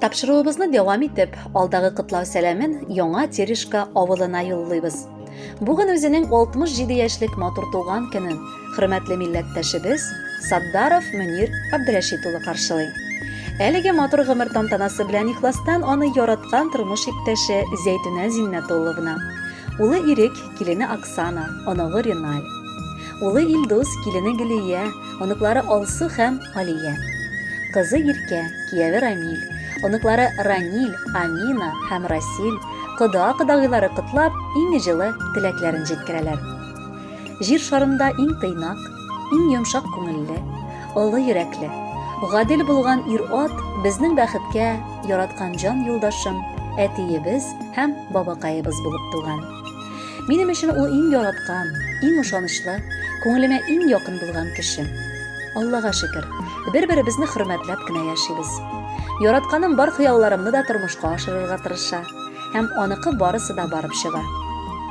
Тапшыруыбызны дәвам итеп, алдагы котлау сәламен Яңа Терешка авылына юллыйбыз. Бүген үзенең 67 яшьлек матур туган көнен хөрмәтле милләттәшебез Саддаров Мөнир Абдрәшит улы каршылый. Әлеге матур гомер тантанасы белән ихластан аны яраткан тормыш иптәше Зәйтүнә Зиннәтулловна, улы Ирек, килене Оксана, оныгы Реналь, улы Илдус, килене Гөлия, оныклары Алсу һәм Алия, кызы Иркә, кияве Рамил, оныклары Раниль, Амина һәм Расиль, кода-кодагыйлары котлап, иң җылы теләкләрен җиткерәләр. Җир шарында иң тыйнак, иң йомшак күңелле, олы йөрәкле, гадел булган ир-ат безнең бәхеткә яраткан җан юлдашым, әтиебез һәм бабакаебыз булып туган. Минем өчен ул иң яраткан, иң ышанычлы, күңелемә иң якын булган кеше. Аллага шөкер, бер-беребезне хөрмәтләп кенә яшибез. Яратканым бар хыялларымны да тормышка ашырырга тырыша. Һәм аныкы барысы да барып чыга.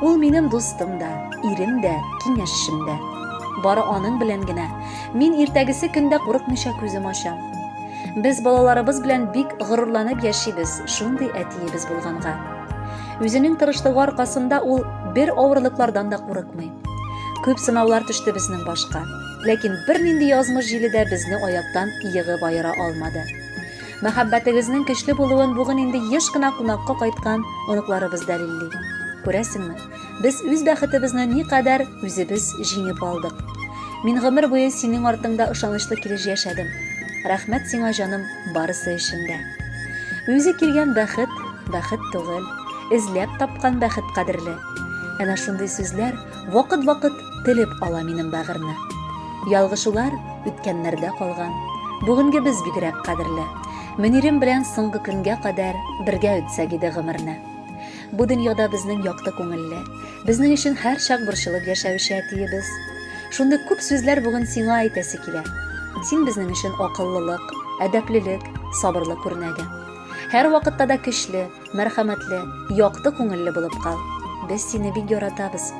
Ул минем дустым да, ирем дә, киңәшчем дә. Бары аның белән генә мин иртәгесе көндә курыкмыйча күзем ачам. Без балаларыбыз белән бик горурланып яшибез шундый әтиебез булганга. Үзенең тырышлыгы аркасында ул бер авырлыклардан да курыкмый. Күп сынаулар төште безнең башка, ләкин бернинди язмыш җиле дә безне аяктан егып аера алмады. Мәхәббәтегезнең көчле булуын бүген инде еш кына кунакка кайткан оныкларыбыз дәлилли. Күрәсеңме, без үз бәхетебезне никадәр үзебез җиңеп алдык. Мин гомер буе синең артыңда ышанычлы килеш яшәдем. Рәхмәт сиңа, җаным, барысы өчен дә. Үзе килгән бәхет, бәхет түгел, эзләп тапкан бәхет кадерле. Әнә шундый сүзләр вакыт-вакыт телеп ала минем бәгырьне. Ялгышулар үткәннәрдә калган. Бүгенге без бигрәк кадерле. Мөнирем белән соңгы көнгә кадәр бергә үтсәк иде гомерне. Бу дөньяда безнең якты күңелле, безнең өчен һәрчак борчылып яшәүче әтиебез. Шундый күп сүзләр бүген сиңа әйтәсе килә. Син безнең өчен акыллылык, әдәплелек, сабырлык үрнәге. Һәрвакытта да көчле, Мәрхәмәтле, якты күңелле булып кал. Без сине бик яратабыз.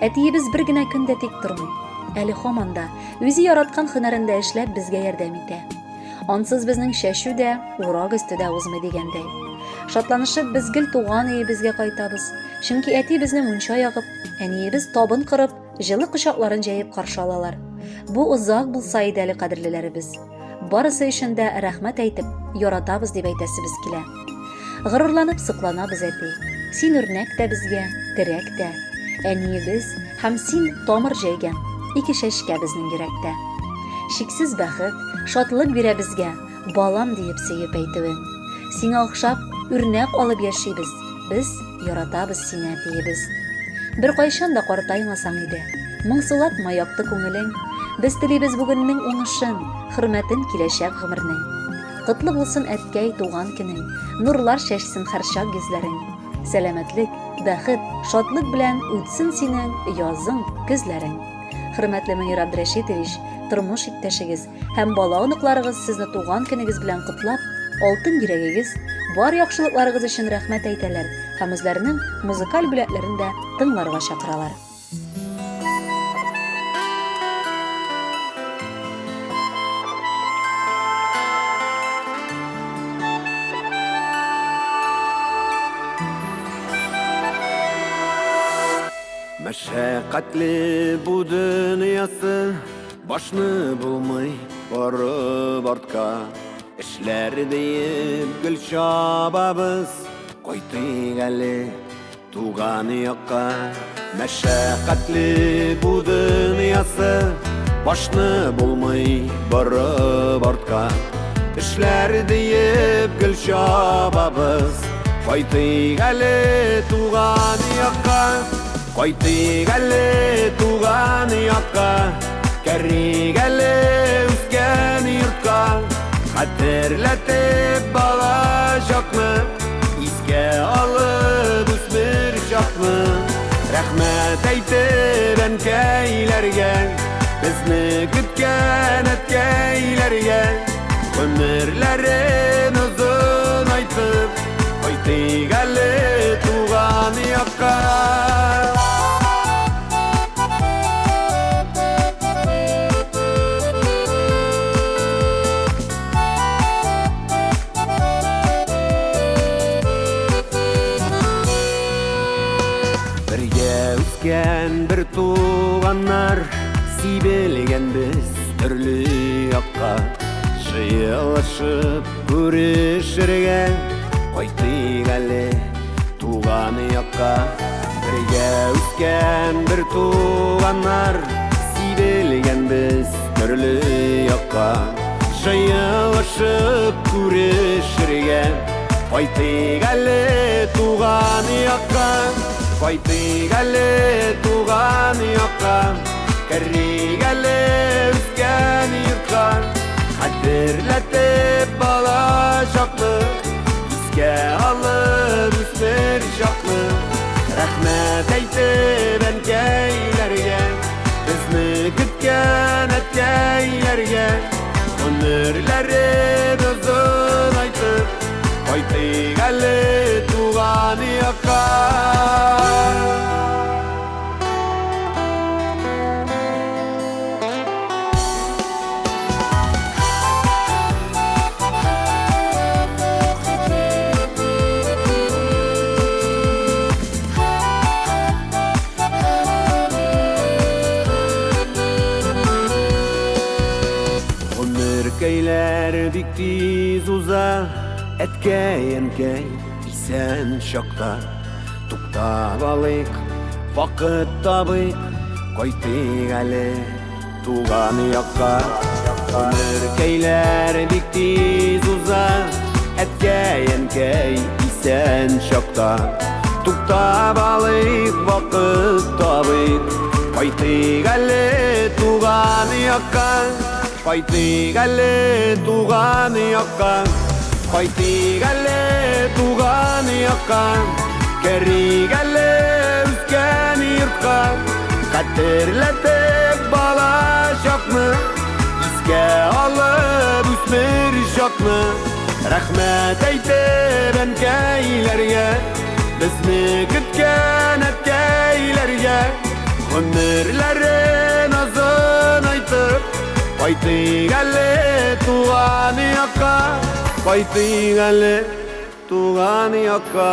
Әтиебез бер генә көн дә тик тормый. Әле һаман да үзе яраткан һөнәрендә эшләп безгә ярдәм итә. Ансыз безнең чәчү дә, урак өсте дә узмый дигәндәй. Шатланышып без гел туган өебезгә кайтабыз. Чөнки әти безне мунча ягып, әниебез табын корып, җылы кочакларын җәеп каршы алалар. Бу озак булса иде әле, кадерлеләребез. Барысы өчен дә рәхмәт әйтеп, яратабыз дип әйтәсебез килә. Горурланып сокланабыз, әти. Син үрнәк тә безгә, терәк тә. Әниебез һәм син тамыр җәйгән ике чәчкә безнең йөрәктә. Чиксез бәхет, шатлык бирә безгә, балам диеп сөеп әйтүең. Сиңа охшап, үрнәк алып яшибез. Без яратабыз сине, әтиебез. Беркайчан да картаймасаң иде. Моңсулатма якты күңелең. Без телибез бүгеннең уңышын, хөрмәтен киләчәк гомернең. Котлы булсын, әткәй, туган көнең, нурлар чәчсен һәрчак йөзләрең. Сәламәтлек, бәхет, шатлык белән үтсен синең язың, көзләрең. Хөрмәтле Мөнир Абдрәшитович, тормыш иптәшегез, Һәм бала-оныкларыгыз сезне туган көнегез белән котлап, алтын йөрәгегез, бар яхшылыкларыгыз өчен рәхмәт әйтәләр һәм үзләренең музыкаль бүләкләрен дә тыңларга чакыралар. Мәшәкатьле бу дөньясы. Башны булмый борып артка, Эшләр диеп гел чабабыз, Кайтыйк әле туган якка. Мәшәкатьле бу дөньясы, Башны булмый борып артка, Эшләр диеп гел чабабыз, Кайтыйк әле туган якка. Кайтыйк әле туган якка, Керик әле үскән йортка. Хәтерләтеп бала чакны, Искә алып үсмер чакны. Рәхмәт әйтеп әнкәйләргә, Безне көткән әткәйләргә. Гомерләрен озынайтып, Кайтыйк әле туган якка. туганнар сибелгән без төрле якка. Җыелышып күрешергә кайтыйк әле туган якка. Бергә үскән бер туганнар сибелгән без төрле якка. Җыелышып күрешергә кайтыйк әле туган якка. Кайтыйк әле туган якка. Керик әле үскән йортка. Хәтерләтеп бала чакны, искә алып үсмер чакны. Рәхмәт әйтеп әнкәйләргә, безне көткән әткәйләргә. Гомерләрен озынайтып, кайтыйк әле туган якка. Гомеркәйләр бик тиз уза, әткәй, әнкәй исән чакта. Туктап алыйк, вакыт табыйк, кайтыйк әле туган якка. Гомеркәйләр бик тиз уза, әткәй, әнкәй исән чакта. Туктап алыйк, вакыт табыйк, кайтыйк әле туган якка. Кайтыйк әле туган якка. Кайтыйк әле туган якка. Керик әле үскән йортка. Хәтерләтеп бала чакны, искә алып үсмер чакны. Рәхмәт әйтеп әнкәйләргә, безне көткән әткәйләргә. Гомерләрен озынайтып, кайтыйк әле туган якка. Кайтыйк әле туган якка.